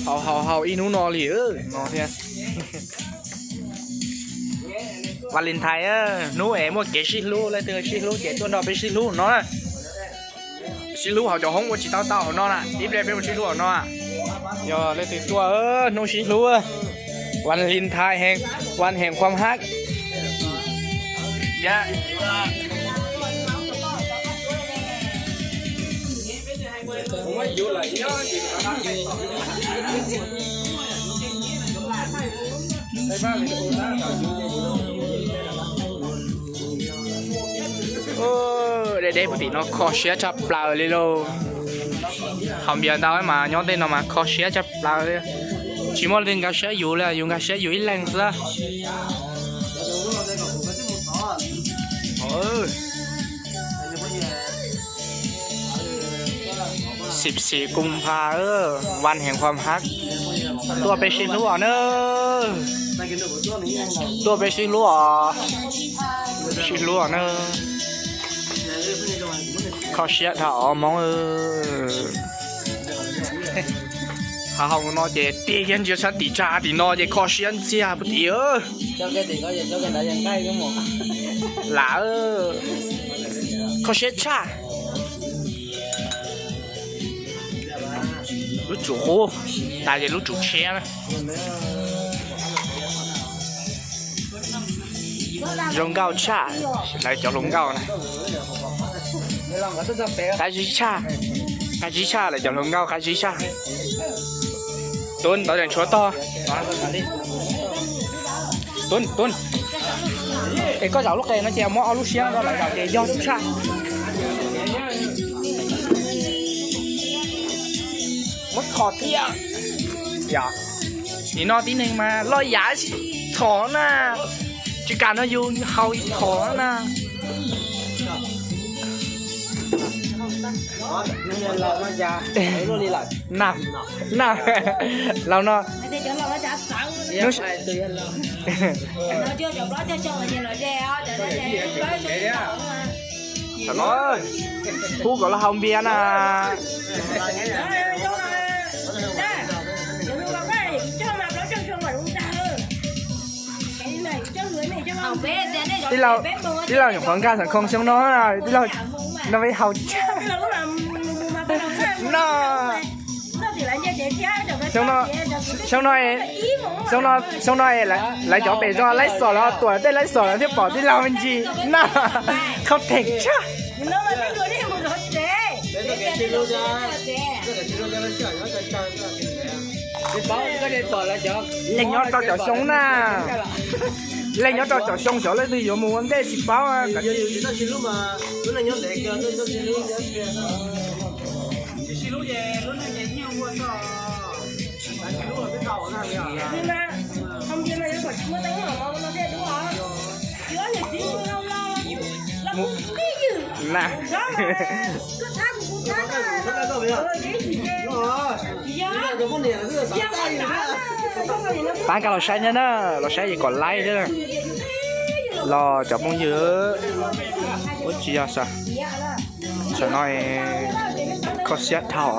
Haus haus haus ib hnub no li no thiab. Valentine, hnub es muaj kev sib hlub, leej twg sib hlub ces tuaj nrog peb sib hlub no. Sib hlub hauv cov hoob ua tsis tau tau hauv no na, ib pliag peb mus sib hlub hauv no. Yog leej twg tuaj, hnub sib hlub, Valentine, วันแห่งความรัก Deb deb puag tim no kho siab tshaj plaws li lauj. Haus npias ntau mas nyob tej no mas kho siab tshaj plaws li. Tsis muaj leej twg nkag siab yus li, yus nkag siab yus ib leeg xwb. Xib xis kuv pha, วันแห่งความรัก tuaj peb sib hlub os na. Tuaj peb sib hlub os. Sib hlub os na. Kho siab dhau os Hmoob. Haus haus no ces tig kiag ntsia sab tim tsa tim no ces kho siab ntxiag puag tim. Lam, kho siab tshaj. Lub tsum qub, tas ces lub tsum tshiab na. Zoo nkauj tshaj, lawv cov hluas nkauj na. Qab zib tshaj, qab zib tshaj, lawv cov hluas nkauj qab zib tshaj. Tub, ntawd tseem tshuav tog. Tub, Tub, es koj zaum lub qe no ces muab ob lub siab rau lawv zaum ces yog tshaj. Muab txhom thiab. Yog, nim no tib neeg mas loj yam txhom na, tsis kam no yus haus txhom na. Na, na, laus no. Tam no, pub kom los haus npias na. Tij laug, tij laug nyuam qhuav nkag xam khoo xyoo no, tij laug no peb haus tshaj no. Xyoo no, xyoo no, xyoo no lawv cov pem zos laib xom los tuam tej laib xom los thiaj pom tij laug me ntsis na. Khau theem tshaj. Leej nyob rau caum xyoo na. Leej nyob rau caum xyoo xyov leej twg yuav mus ua ntej tsis paub. Na, pab nkag los saib thiab na, los saib es kom like thiab. Los cov phooj ywg, ua tsis yog, tam no kho siab dhau.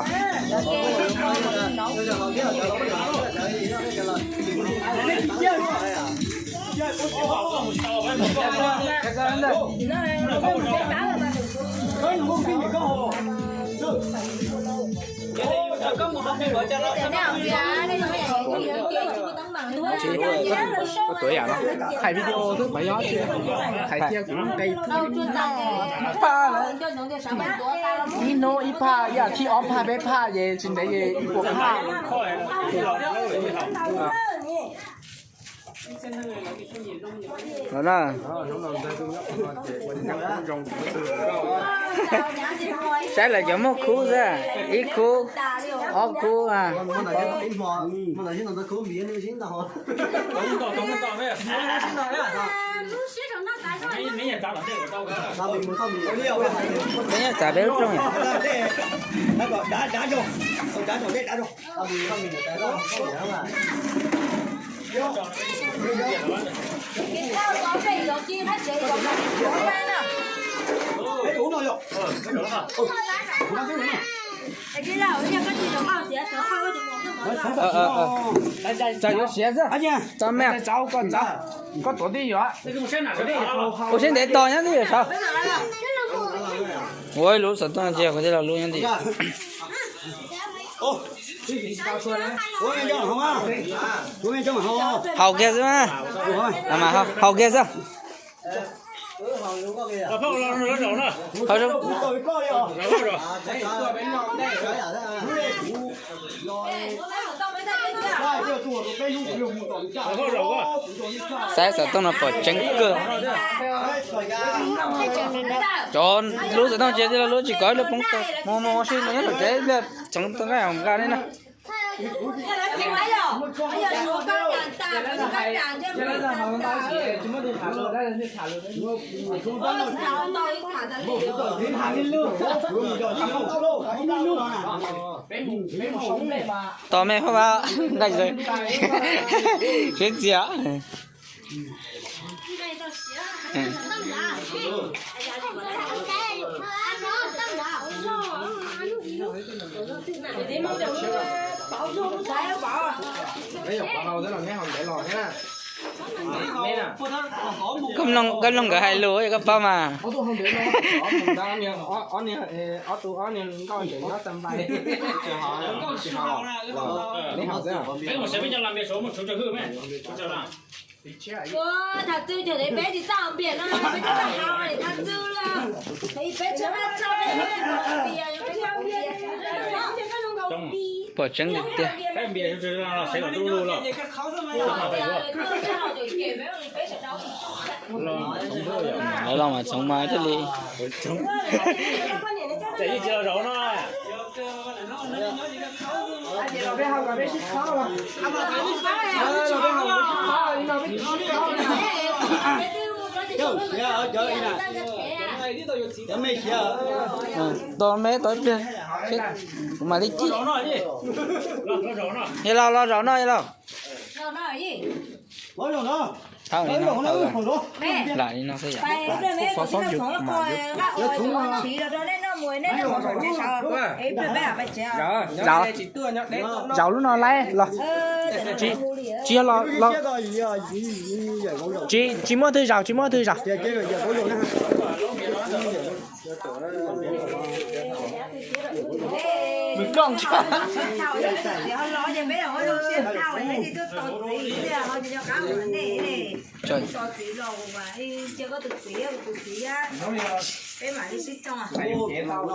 Koj tuav yam no, hais video xwb mas yog hais tiag kuv nqe phaj na. Ib hnub ib phaj, ib as thiv ob phaj peb phaj ces tsis ntev ces ib puas phaj. Los na. Saib lawv cov muaj khub xwb, ib khub, ob khub. Peb nyob txav peb lub rooj. Txog yuav siav xwb. Txog me. Ua siab ntev tos nyob twj ywm saud. Ua ib lub xov tooj cia kuv tij laug lub nyob ntawm. Haus kiag xwb mas. Haus kiag xwb. Saib xov tooj no pom tseeb kawg. Cov lub xov tooj cia tij laug lub tsis kov ib lub poob tag. Mus mus ua si mus nyob tom tsev, txhoov tau nqaij nqa nej na. Tos me pab nqa sib txias. Koj mloog nkawd hais lus koj paub mas. Pom tseeb tiag tiag. Lawv los mas txhoov mas thiaj li. Tos me tos ib pliag, kuv mam li cim. Yog los los zaum no yog los. Lam li no xwb yom. Zaum, zaum lub no laib los. Tsis yog los, tsis, tsis muaj twg zaum, tsis muaj twg zaum.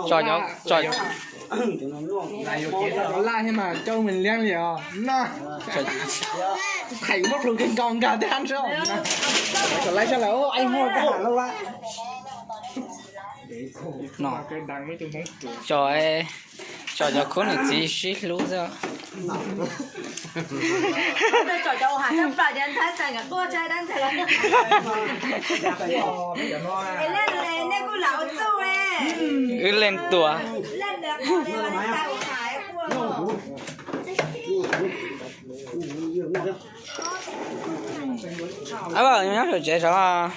Tso, tso, laj thiab mas coj mus liab li os no. Thaim muab plhu kawg nkaus nkag thiab ntso. Kom laiv sab lawm, ai muag koj ham lauj. Tso, tso cov khub niam txiv sib hlub xwb. Wb leej tuam. Ab, nyob saum tsev saud.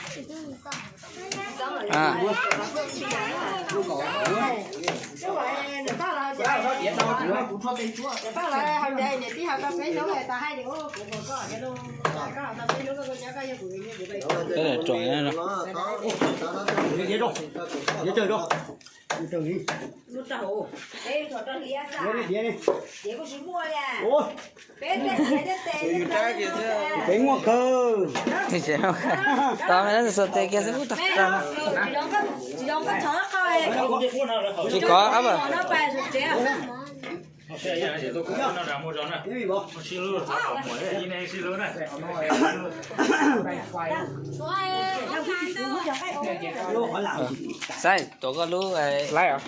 Peb muaj kawg. Tos me xov tes kiag xwb kuj tag. Tsis kov ab. Saib tuav koj lub laib os.